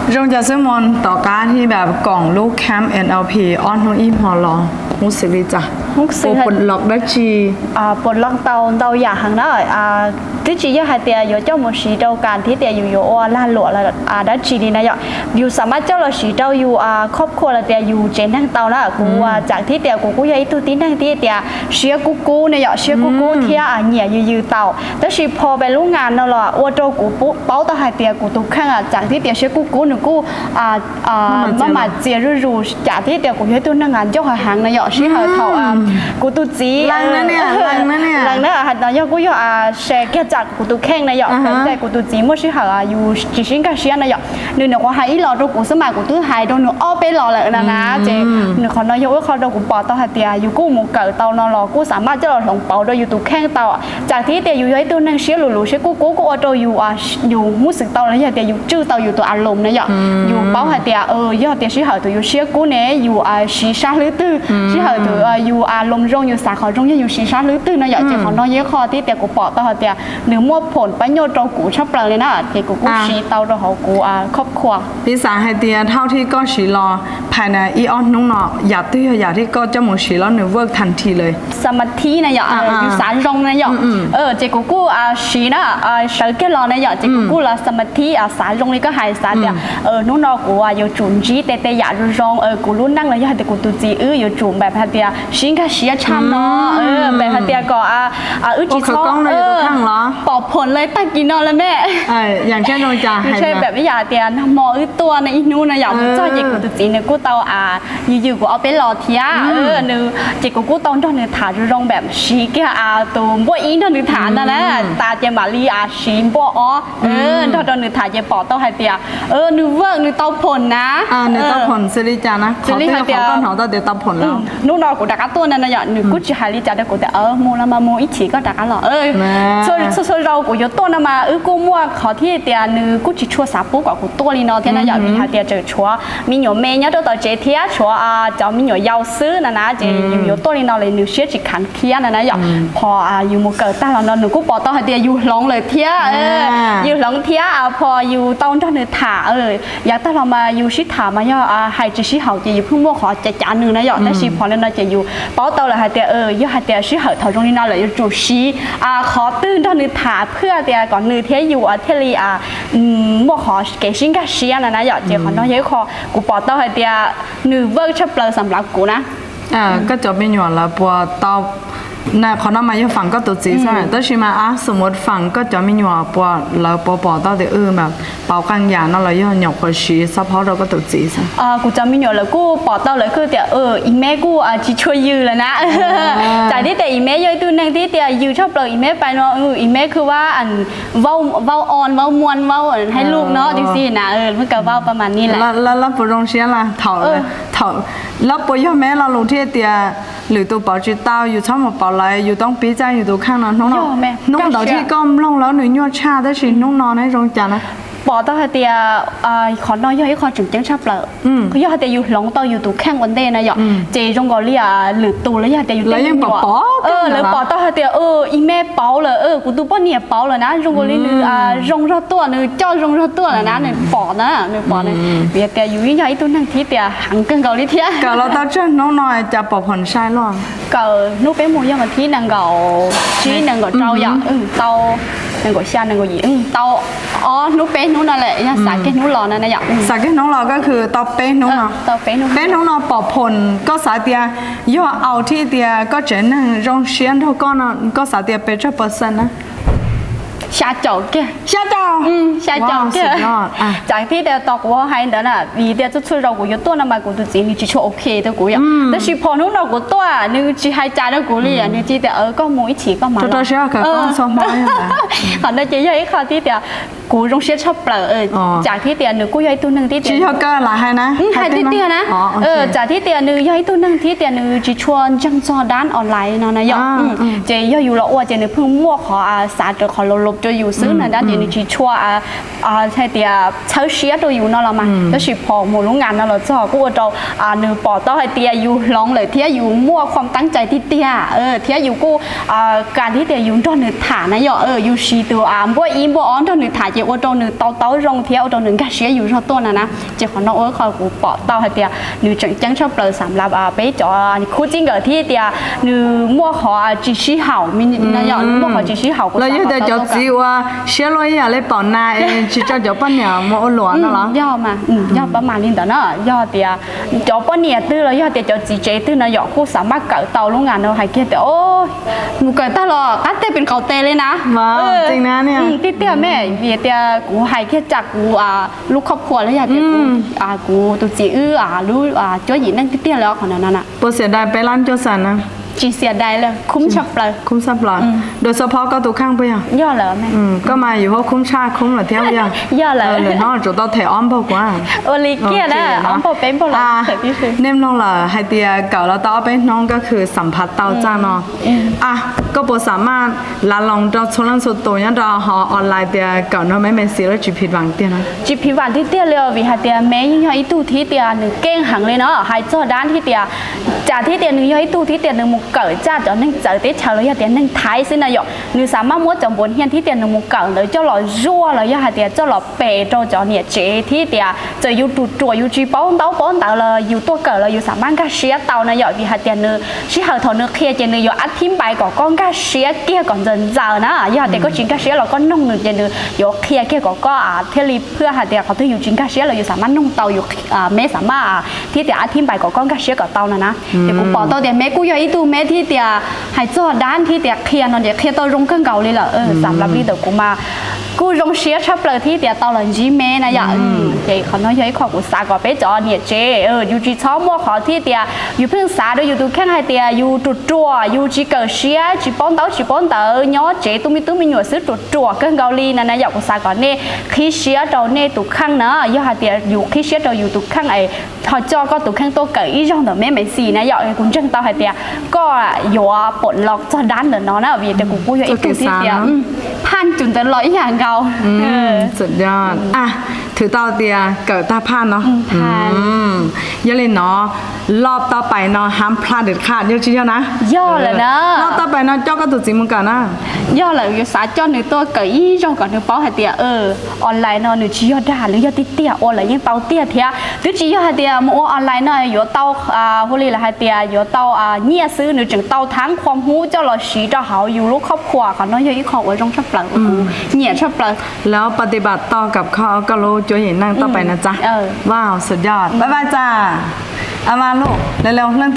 Zoo cas xwb mas tom qab thiab pab koom lub camp N L P ob hnub ib hmo los, hub xwm li cas? Puas puas loo dab tsi? Puas loo tau ntau yam heev na. Twb tsis yog hais tias yuav coj mus siv rau kas thiab tias yus yuav ua lag luam dab tsi li na yom. Yus xav mas coj los siv rau yus khob khua los tias yus tsev neeg tau na. Kuv tsam thiab tias kuv kuj yog ib tug tib neeg thiab tias siab kub kub ne yom, siab kub kub thiab nyiam yws yws tau. Tab sis pho peb lub ngas no los ua rau kuv paub tau hais tias kuv tus kheej tsam thiab tias siab kub kub nws kuj maj mam txias zuj zus tsam thiab tias kuv yog ib tug neeg ncauj heev heev na yom, sij hawm thaum kuv tus txiv lees na, hais no yog kuj yog se kiag tsam kuv tus kheej na yom. Kuv tus txiv muaj sij hawm yus tsis sib nkag siab na yom, nws nyuam qhuav hais ib los rau kuv xwb mas kuv twb hais rau nws ob peb los lawm na na. Ces nws qhov no yog ua qhov rau kuv pom tau hais tias yus kuj mus kawm tau no los kuj xav mas coj los hloov pauv rau yus tus kheej tau. Tsam thiab tias yus yog ib tug neeg siab luv luv siab kub kub kuj ua rau yus, yus hub xwm tau los yog tias yus tswj tau yus tus a loos na yom. Yus paub hais tias yog tias sij hawm thaum yus siab kub ne yus siv sab hlwb twg, sij hawm thaum yus a loos zoo yus xav qhov zoo yog yus siv sab hlwb twg no yom. Ces qhov no yog ib qho thiab tias kuv pom tau hais tias nws muaj phom pab nyuaj rau kuv tshaj plaws li na, ces kuv kuj siv tau rau hauv kuv khob khua. Piv xam hais tias dhau thiab koj siv los phais na ib ob hnub no yam twg yog yam thiab koj coj mus siv los nws work tag nrho lawm? Xamathi na yom, yus xav zoo na yom. Ces kuv kuj siv na, sawv kiag los na yom, ces kuv kuj los xamathi, xav zoo li koj hais, xav tias hnub no kuv yuav tsum ntsib tej tej yam zoo zoo, kuv lub neej los yog hais tias kuv tus txiv wb yuav tsum npam hais tias sib nkag siab tshaj no, npam hais tias kom wb tsis txhob pom phom li tag kis no lawm me. Ntshe npam ib yam tias nag hmo wb tuaj no ib hnub no yom, mus txog ces kuv tus txiv nws kuj tau yws yws kuv ob peb los thiab. Ces kuv kuj tau nrog nws tham zoo zoo npam siv kiag tus npuaj ib nrog nws tham ntag na, tas ces mam li siv npuaj ob nrog rau nws tham ces pom tau hais tias nws work, nws tau phom na. Nws tau phom xws li cas na? Xws li hais tias hnub no kuv rov qab tuaj na no yom, nws kuj tsis hais li cas rau kuv tias mus los mas mus, ib chim koj rov qab los. Txhua txhua zaus kuv yuav tuaj no mas wb kuj muaj qhov thiab tias nws kuj tsis tshua xav pub kom kuv tuaj li no thiab na yom, vim hais tias tseem tshuav me nyuam me nyob rau tom tsev thiab tshuav cov me nyuam yaus xwb na na, ces yus yuav tuaj li no los nws siab tsis khav thiab na na yom. Phom yus mus kawm tag los no nws kuj pom tau hais tias yus hloov lawm thiab, yus hloov thiab phom yus tau nrog nws tham. Yav tag los mas yus sib tham mas yog hais tsis sib haum ces yus pheej muaj qhov cav cav nws na yom, tab sis phom li no ces yus paub tau lawm hais tias yog hais tias sij hawm thaum zoo li no lawm yuav tsum siv qhov twg nrog nws tham phwj tias kom nws thiab yus thiaj li muaj qhov kev sib nkag siab na na yom. Ces qhov no yog ib qho kuv pom tau hais tias nws work tshaj plaws xam nplav kuv na. Koj cov me nyuam lawv puas tau, qhov no mas yog feem koj tus txiv xwb, tab sis mas ab xu muv feem koj cov me nyuam puas, lawv puas pom tau tias wb mas pauv qee yam no los yog nyuam qhuav siv xab phob rau koj tus txiv xwb? Kuv cov me nyuam lawv kuj pom tau, lawv kuj tias ib me kuj tsis tshua yws lawm na. Tsam thiab tias ib me yog ib tug neeg thiab tias yws tshaj plaws, ib me pais no ib me khw vab, vau on vau muan vau hais lus no tib si na, muab kaw vau pab mas ni lawm. Lawv puas zoo siab lawm thaum, lawv puas yog me lo lus thiab tias lwm tus pauv tsis tau, yus txhob mus pauv lawv, yus toob pib txaj yus tus kheej no. Hnub ntawd thiab koj mloog lawv nws nyuaj tshaj, tab sis hnub no ne zoo cas na? Pom tau hais tias qhov no yog ib qho tseem ceeb tshaj plaws. Yog hais tias yus hloov tau yus tus kheej ua ntej na yom, ces zoo nkaus li lwm tus los yog hais tias yus tej me nyuam, lawv pom tau hais tias ib me pauv lawm, kuv tus poj niam pauv lawm na, zoo nkaus li nws zoo zog tuaj, nws coj zoo zog tuaj lawm na, nws pom na, nws pom na. Vim hais tias yus yeej yog ib tug neeg thiab tias heev kawg nkaus li thiab. Kawm los tau tsawg hnub no cas pom phom sai luaj? Kawm hnub peb mus yog vas thib nees nkaum tsib nees nkaum rau yom, wb tau nees nkaum xya nees nkaum yim, wb tau ob hnub peb hnub no lawm, yog xav kiag hnub los no na yom. Xav kiag hnub los koj khw tau peb hnub no. Peb hnub no pom phom koj xav tias yog au thiab tias koj tsev neeg zoo siab nrog koj no, koj xav tias pes tsawg percent na? Xya caum kiag. Xya caum? Xya caum kiag. Tsam thiab tias tos kuv hais ntawd na, vim tias txhua txhua zaus kuv yuav tuaj no mas kuv tus txiv nws tsis tshua ok rau kuv yom. Tab sis phom hnub no kuv tuaj nws tsis hais cas rau kuv li, nws tsis tias koj mus ib chim koj mam los. Qhov no ces yog ib qho thiab tias kuv zoo siab tshaj plaws. Tsam thiab tias nws kuj yog ib tug neeg thiab tias, hais tiag tiag na, tsam thiab tias nws yog ib tug neeg thiab tias nws tsis tshua ntseeg txog dab online no na yom. Ces yog yus los ua ces nws pheej muaj qhov xav rau qhov laus laus rau yus xwb na, ces nws tsis tshua hais tias txhawb siab rau yus no los mas. Tab sis pom mus lub ngas no los txog kuj ua rau nws pom tau hais tias yus hloov lawm thiab yus muaj khuam teeb cai tiag tiag, thiab yus kuj kam thiab tias yus nrog nws tham na yom, yus siv tus npuaj ib npuaj ob nrog nws tham ces ua rau nws tau taub zoo thiab ua rau nws nkag siab yus zog tuaj na na. Ces qhov no ua qhov kuv pom tau hais tias nws tseem ceeb tshaj plaws xam lab peb cov khub txij nkawm thiab tias nws muaj qhov tsis sib haum, nws muaj qhov tsis sib haum los yog tias cov txiv ua siab luaj ib yam li pom na es tsis tso cov poj niam mus ua luam no los? Yog mas, yog pab mas li ntawd na, yog tias cov poj niam twg los yog tias cov txiv tsev twg no yom kuj xam maj kawm tau lub ngas no hais kiag tias mus kawm tag los qab teg pes nkaus tes li na. Tiag tiag me, vim tias kuv hais kiag tsam kuv lub khob khua los yog tias kuv tus txiv wb lub cuab yim neej tiag tiag li qhov no no na. Puas xiam dais peb lab cuaj xam na? Tsis xiam dais li, khum tshaj plaws. Khum tshaj plaws. Dua xov phob koj tus kheej puas yog? Yog lawm. Koj mas yus huab khum tshaj khum lawm thiab puas yog? Yog lawm. Lwm hnub tsum tau them ob npaug kuv. Ua li kiag na, ob npaug peb npaug lawm. Nej mloog lawm hais tias kawm los tau ob peb hnub koj khwv xam phav tau txaj no. Koj puas xam maj lav loos rau txhua leej txhua tus nyob rau hauv online tias kawm no me me xis lawv tsis phiv vam tiag na? Tsis phiv vam tiag tiag li os, vim hais tias me yeej yog ib tug thiab tias nws keej heev li no, hais txog dab thiab tias cas thiab tias nws yog ib tug thiab tias nws mus kawm txaj cov neeg txawv teb chaws los yog tias neeg Thaib xwb na yom, nws xam maj muab cov npuav hia thiab tias nws mus kawm ntawd coj los zuaj los yog hais tias coj los pes rau cov niam tsev thiab tias txawm yus ruam ruam yus tsis paub ntaub paub ntawv los yus tuaj kawm los yus xam maj nkag siab tau na yom, vim hais tias nws sij hawm thaum nws qhia ces nws yuav ab thib npais kom koj nkag siab kiag kom ntxaws ntxaws na, yog hais tias koj tsis nkag siab los koj noog nws ces nws yuav qhia kiag kom koj thiaj li phaj hais tias qhov twg yus tsis nkag siab los yus xam maj noog tau, yus me xam maj thiab tias ab thib npais kom koj nkag siab kom tau no na. Ces kuv pom tau tias me kuj yog ib tug me thiab tias hais txog dab thiab tias qhia no ces qhia tau zoo kawg nkaus li lawm, xam lab li ntawm kuv mas kuj zoo siab tshaj plaws thiab tias tau los ntsib me na yom. Ces qhov no yog ib qho kuv xav kom peb cov niam tsev yus tsis txhob muaj qhov thiab tias yus pheej xav rau yus tus kheej hais tias yus ruam ruam yus tsis kawm siab tsis paub ntaub tsis paub ntawv nyob tsev tu me tub me nyuam xwb ruam ruam kawg nkaus li na na yom, kuv xav kom nej qhib siab rau nej tus kheej na, yog hais tias yus qhib siab rau yus tus kheej es ho coj koj tus kheej tuaj kawm ib zaug ntawm me me xis na yom, kuv ntseeg tau hais tias koj yuav pom los txog dab ntawm no na, vim tias kuv kuj yog ib tug thiab tias phaj cov ntawd los ib yam nkaus. Thwm tau tias kawm tag phaj no. Yog li no, loj toj pais no hab plaj dej khaj yog tsis yog na? Yog lawm na. Loj toj pais no coj koj tus txiv mus kawm na? Yog lawm, yuav xav coj nws tuaj kawm ib zaug kom nws paub hais tias online no nws tsis yog dag, nws yog tiag tiag, ua lawm yeej tau tiag thiab. Twb tsis yog hais tias mus ua online no yuav tau, hu li lawm hais tias yuav tau nyiaj xwb, nws tseem tau thab qhua hmub coj los siv rau hauv yus lub khob khua, qhov no yog ib qho uas zoo tshaj plaws uas kuv nyiam tshaj plaws. Lawv pab ti pam toj kam kho koj lub cuab yim neej toj pais no txaj. Wow, sawv yog pab pab txaj. A ma lub, lawv leej